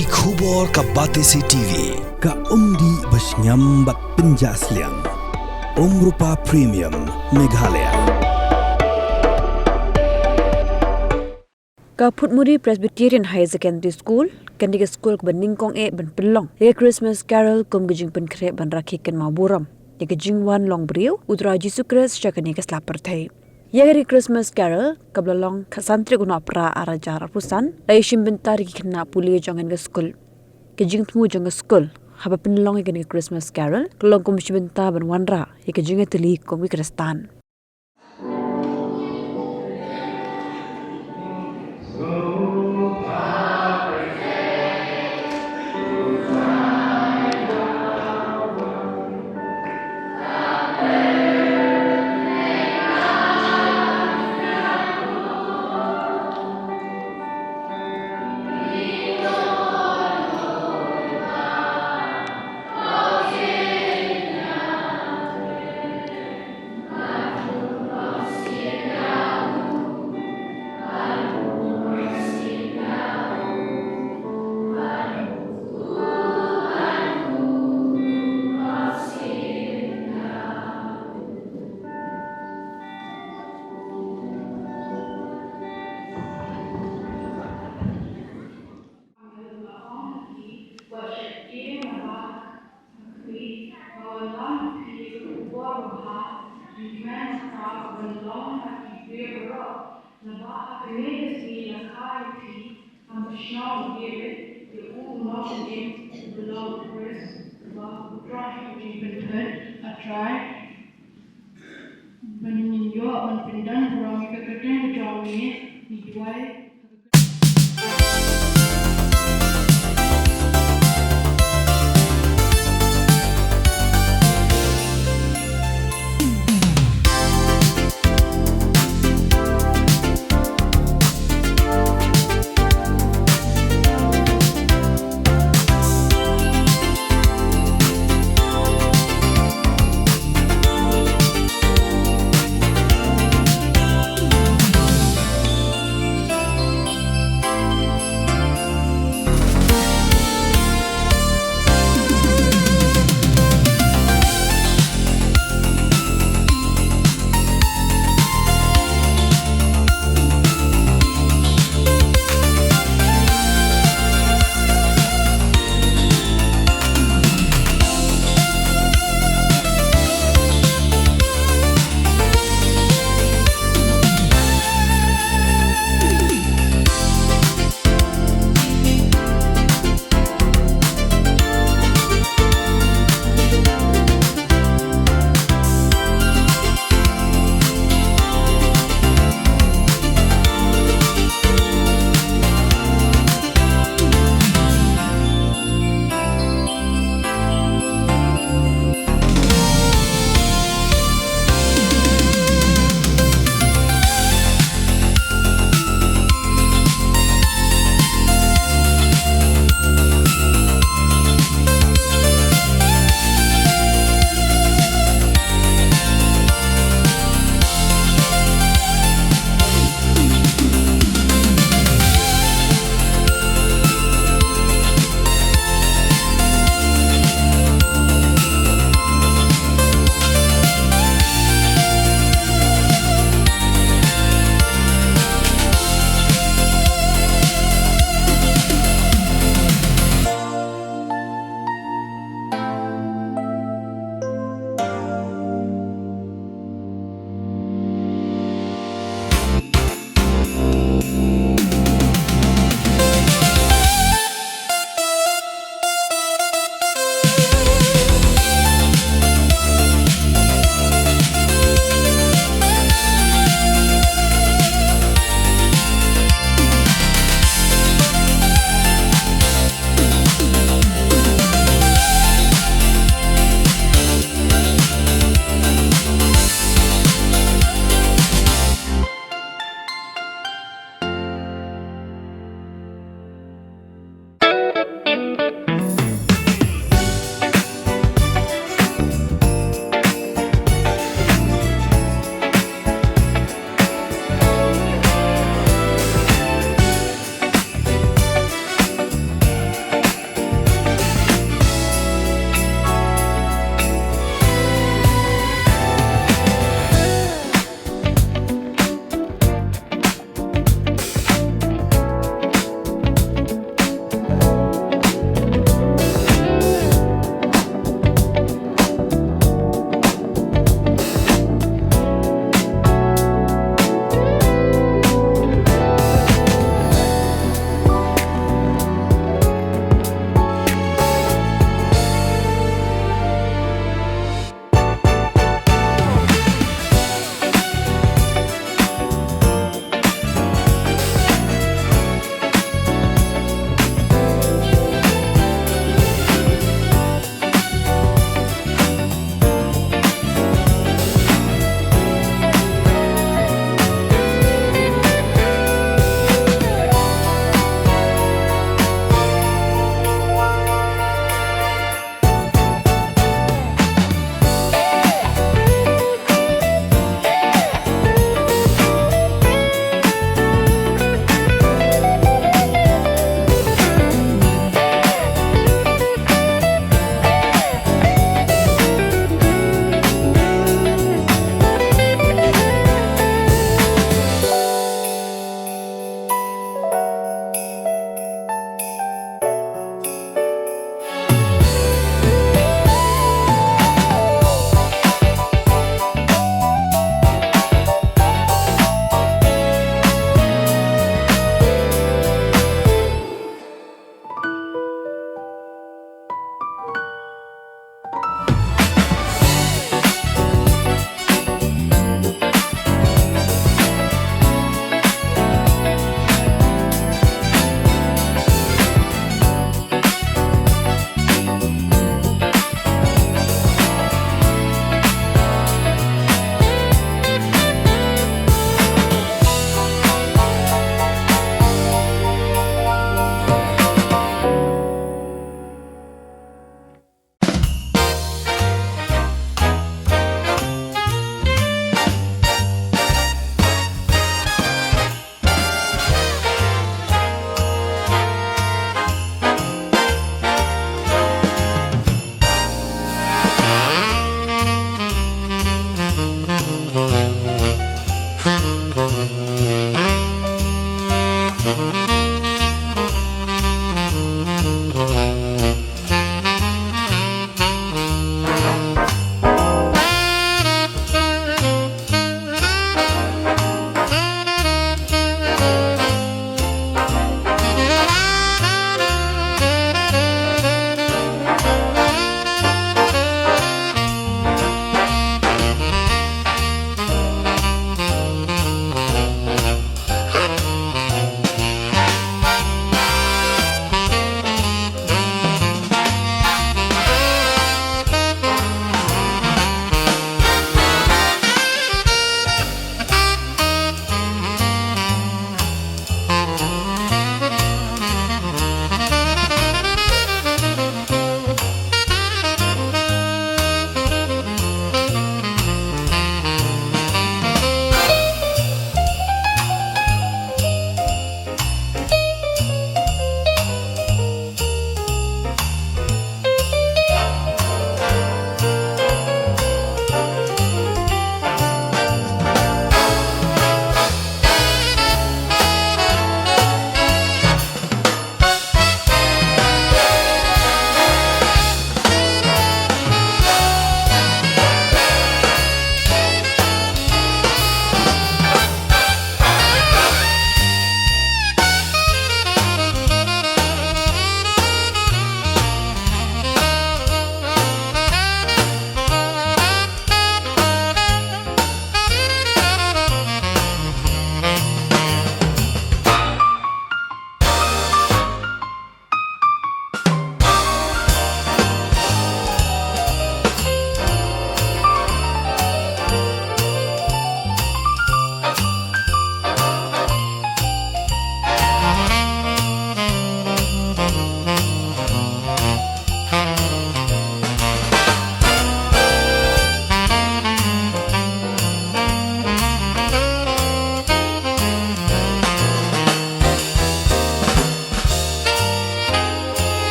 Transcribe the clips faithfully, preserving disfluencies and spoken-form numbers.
Ki khubor ka Batesi T V, ka umdih ba shngiam bad pynjah sliang. Umrupa Premium, Meghalaya. Ka Phutmuri Presbyterian Higher Secondary School, kane ka skul kaba nyngkong eh ban pynlong ïa ka Christmas Carol kum ka jingpynkhreh ban rakhe kynmaw burom ïa ka jingwan long briew U Trai Jisu Khrist sha kane ka slap pyrthei. Ïa kane ka Christmas Carol, kaba la long ha ka san tarik u Nohprah ar hajar arphew san, la ïashim bynta da ki khynnah pule jong kane ka skul. Ka jingthmu jong ka skul haba pynlong ïa kane ka Christmas Carol ka long kum shibynta ban wanrah ïa ka jingïatylli kum ki Khristan. Ban ïoh ban pyndon burom ïa ka kyrteng ka jong me, ngi duwai.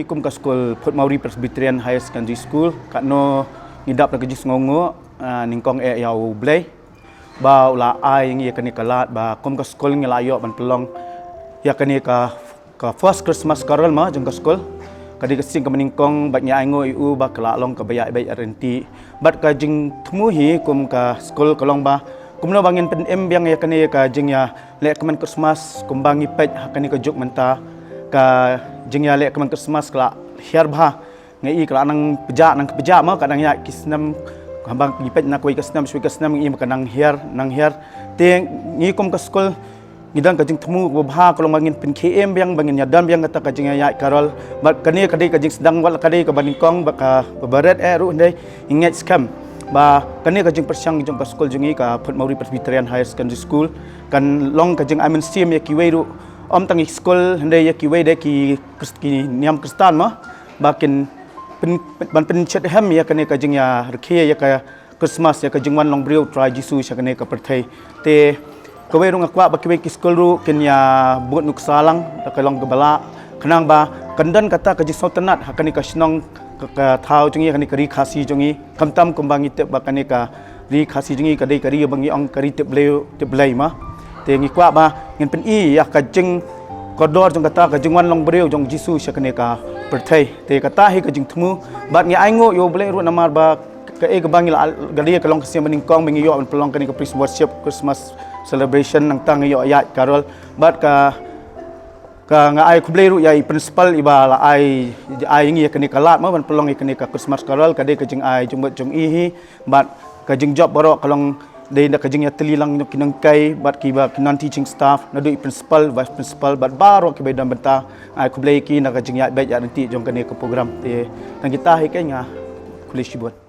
Kum ka skul Phutmawri Presbyterian Higher Secondary School, katno ngi dap da ka jingsngewnguh, ah, nyngkong eh ïa U Blei ba u la ai ïa ngi ïa kane ka lad ba kum ka skul ngi la ïoh ban pynlong ïa kane ka, ka first Christmas carol ma jong ka skul. Ka dei ka sien kaba nyngkong bad ngi ainguh ïa u ba ka la long kaba ïaid beit ïaid ryntih. Bad ka jingthmu hi kum ka skul ka long ba kumno ba ngin pynim biang ïa kane ka jingïaleh kmen Christmas kumba ngi peit ha kane ka juk mynta, ka jingïalehkmen Christmas ka la hiar bha. Nga i ka la nang pjah nang pjah ma, ka nang ïaid ki snem, haba ngi peit na kawei ka snem sha kawei ka snem ngi i ma ka nang hiar nang hiar. Te ngi kum ka skul ngi don ka jingthmu kaba bha ka long ba ngin pynkhie im biang, ba ngin ïadon biang kata ka jingïaid carol. Bad kane ka dei ka jingsdang wat la ka dei kaba nyngkong bad kaba rit eh ruh, hynrei ngi ngeit skhem ba kane ka jingpyrshang jong ka skul jong ngi, ka Phutmawri Presbyterian Higher Secondary School, kan long ka jingai mynsiem ïa kiwei ruh, ym tang ïa ki skul hynrei ïa kiwei de ki Khrist-, ki niam Khristan ma, ba kin pyn-, ban pynshitom ïa kane ka jingïarkhie ïa ka Christmas, ïa ka jingwan long briew Trai Jisu sha kane ka pyrthei. Te kawei ruh nga kwah ba kiwei ki skul ruh kin ïa bud nuksa lang da ka long kaba lah, khnang ba kan don kata ka jingsngewtynnad ha kane ka shnong, ka, ka thaw jong ngi, ha kane ka ri Khasi jong ngi. Khamtam kumba ngi tip ba kane ka ri Khasi jong ngi ka dei ka ri ba ngi ong ka ri tip Blei, tip Blei ma. Te ngi kwah ba ngin pyni ïa ka jingkordor jong kata ka jingwan long briew jong Jisu sha kane ka pyrthei. Te kata hi ka jingthmu bad ngi ainguh ïa U Blei ruh namar ba kaei kaba ngi la, ka dei ka long ka sien ba nyngkong ba ngi ïoh ban pynlong kane ka praise worship Christmas celebration, nangta ngi ïoh ïaid carol. Bad ka, ka nga ai khublei ruh ïa i principal iba la ai, ai ïa ngi ïa kane ka lad ma ban pynlong ïa kane ka Christmas carol. Ka dei ka jingai jingmut jong i hi bad ka jingjop baroh ka long dei da ka jingïatylli lang jong ki nonghikai bad kiba ki non teaching staff, naduh i principal, vice principal bad baroh kiba don bynta. Ai khublei ïa ki na ka jingïaid beit ïaid ryntih jong kane ka program. Te tang kita hi, khublei shibun.